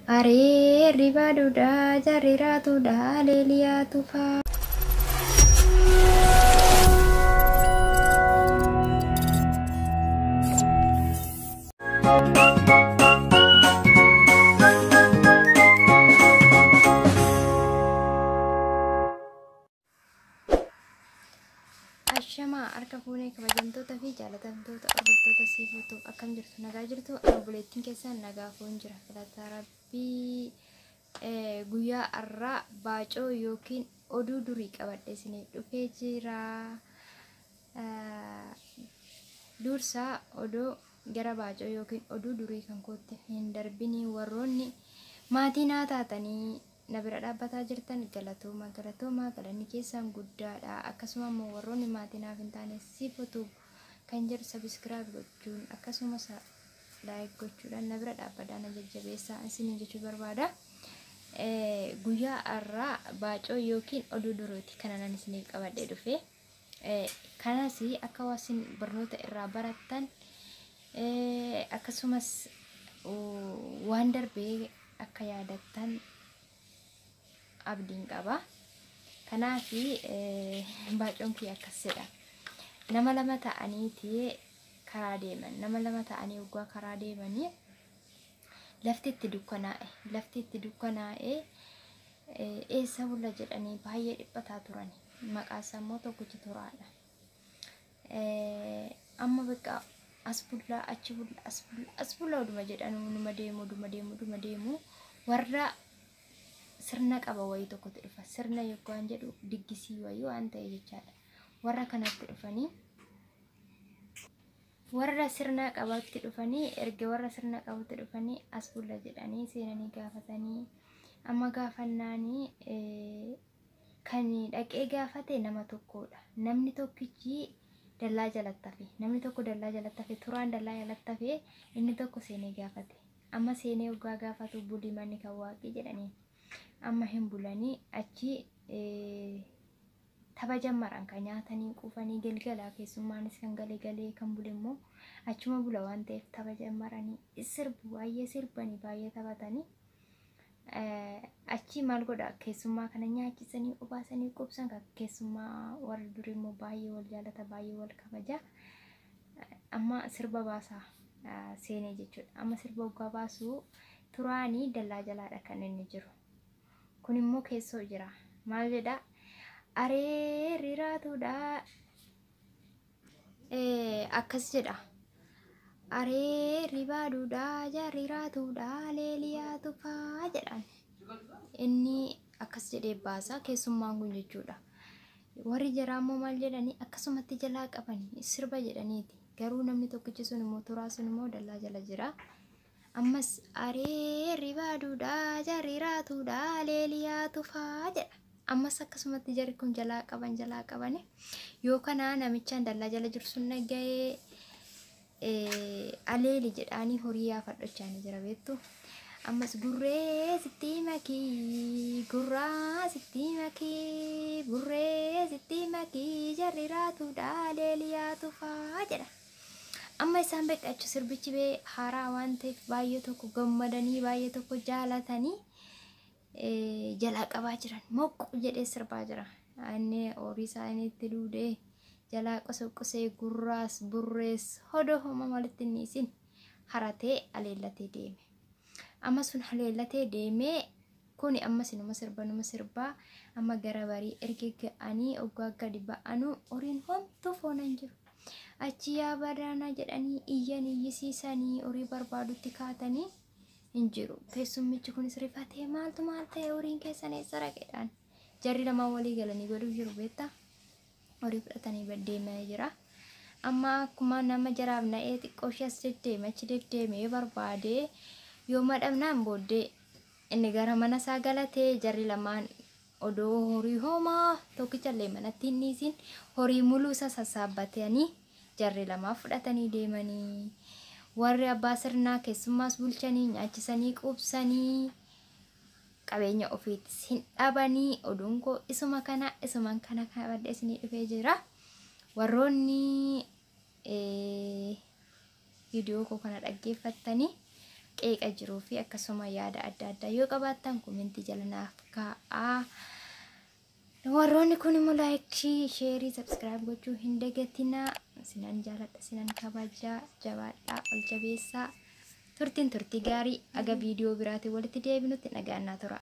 Areerri baaduudha jarri raatuudha leeliyaa tufaa. Ashamaa harka fuunee kabajamtoota fi jaalatamtoota hordoftoota siifuutuuf akkam jirtu nagaa jirtu obboleettiin keessan nagaa foon jira galata rabbii guyyaa har'aa baacoo yookiin oduu durii qabadhe isiniif dhufee jira. Dursaa odoo gara baacoo yookiin oduu durii kan kootti hin darbinii warroonni maatii naa taatanii na bira dhaabbataa jirtan galatooma galatooma galanni keessan guddaadha. Akkasuma immoo warroonni maatii naaf hin taane siifuutuuf kan jedhu sabiskiraayib gochuun akkasumas laayik gochuudhaan na bira dhaabbadhaa na jajjabeessaa isiniin jechuu barbaada. Guyyaa har'aa baacoo yookiin oduu duruuti kana nan isiniif qabadhee dhufe. Kanas akka isin barnoota irraa barattan akkasumas waan darbee akka yaadattan abdiin qaba. Kanaaf baacoon kiyya akkas jedha. Nama lama ta'aniiti karaa deeman. Nama lama ta'anii waggaa karaa deemanii lafti itti dukkanaa'e. Lafti itti dukkanaa'e eessa bulla jedhanii baay'ee dhiphataa turani. Maqaa isaa immoo tokkichi turaadha. Amma bakka as bullaa achi bulla as bulla as bulla oduma jedhan numa deemu oduma deemu oduma deemu warra sirna qaba wayii tokkotti dhufa. Sirna yookaan jedhu diggisii wayii waan ta'e jechaadha. Warra kanatti dhufanii warra sirna qabatti dhufanii erga warra sirna qabutti dhufanii as bulla jedhanii seenanii gaafatanii amma gaafannaanii kan dhaqee gaafate nama tokkodha. Namni tokkichi dallaa jalatti hafe. Namni tokko dallaa jalatti hafe turaan dallaa jalatti hafe inni tokko seenee gaafate. Amma seenee waggaa gaafatu bulii manni kan waaqii jedhanii. Amma hin bulanii achi tapha jammaran kan nyaatanii quufanii galgalaa keessummaanis kan galee galee kan bule immoo achuma bula waan ta'eef tapha jammaranii sirbu baay'ee sirbanii baay'ee taphatanii achi maal godha keessummaa kana nyaachisanii obaasanii qubsan kan keessummaa warri durii immoo baay'ee wal jaalata baay'ee wal kabaja amma sirba baasaa seenee jechuudha amma sirba waggaa baasuu turaanii dallaa jalaadha kan inni jiru. Kun immoo keessoo jira. Maal jedha? Areerri raatuudha. Akkas jedha. Areerri baaduudha jarri raatuudha leeliyaa tufaa jedhan. Inni akkas jedhee baasa keessummaan kun jechuudha. Warri jaraa immoo maal jedhanii akkasumatti jalaa qabanii sirba jedhaniiti. Garuu namni tokkichi sun immoo turaa sun immoo dallaa jala jira. Ammas areerri baaduudha jarri raatuudha leeliyaa tufaa jedha. Ammas akkasumatti jarri kun jalaa qaban jalaa qabani. Yoo kana namichaan dallaa jala jiru sun dhaga'ee aleeli jedhaanii horii yaafadhochaa jira beektu. Ammas gurree sitti makii gurraa sitti makii gurree sitti makii jarri raatuudha leeliyaa tufaa jedha. Amma isaan beekachu sirbichi bee haaraa waan ta'eef baay'ee tokko gammadanii baay'ee tokko jaalatanii jalaa qabaa jiran moqqu jedhee sirbaa jira. Inni horii isaanii itti duudee jalaa qosoqqosee gurraas burrees hodoo homa walitti inni isin haratee aleellatee deeme. Amma sun aleellatee deemee kuni ammas numa sirba numa sirbaa amma gara barii erga ga'anii oggaa gadi ba'anuu horiin homtuu foon hin jiru. Achi yaa badaana jedhanii iyyan iyyisiisanii horii barbaadutti kaatanii hin jiru. Keessummichi kunis rifatee maaltu maal ta'e horiin keessan eessa dhaqeedhaan. Jarri lamaan walii galanii godhuuf jiru beektaa? Horii fudhatanii deemaa jira. Amma akkuma nama jaraaf na'ee xiqqoo ishee as deddeeme achi deddeemee barbaadee yoo madhabnaan booddee inni gara mana isaa galatee jarri lamaan odoo horii homaa tokkichallee manatti hin dhiisin horii muluu isa sassaabbatanii jarri lamaa fudhatanii deemanii warri abbaa sirnaa keessummaas bulchanii nyaachisanii quubsanii qabeenya ofiitis hin dhabanii oduun koo isuma kana isuman kana qabadhee isinii dhufee jira. Warroonni viidiyoo koo kana dhaggeeffattanii Qeeqa jiruu fi akkasuma yaada adda addaa yoo qabaattan komentii jala naaf kaa'aa. Warroonni kun immoo laayikii, sheerii, sabskiraayib gochuu hin dagatinaa. Sinan jaaladha, sinan kabajaa, jabaadhaa, ol jabeessaa. Turtiin turtii gaarii aga viidiyoo biraatiin walitti deebinutti nagaan naa tura.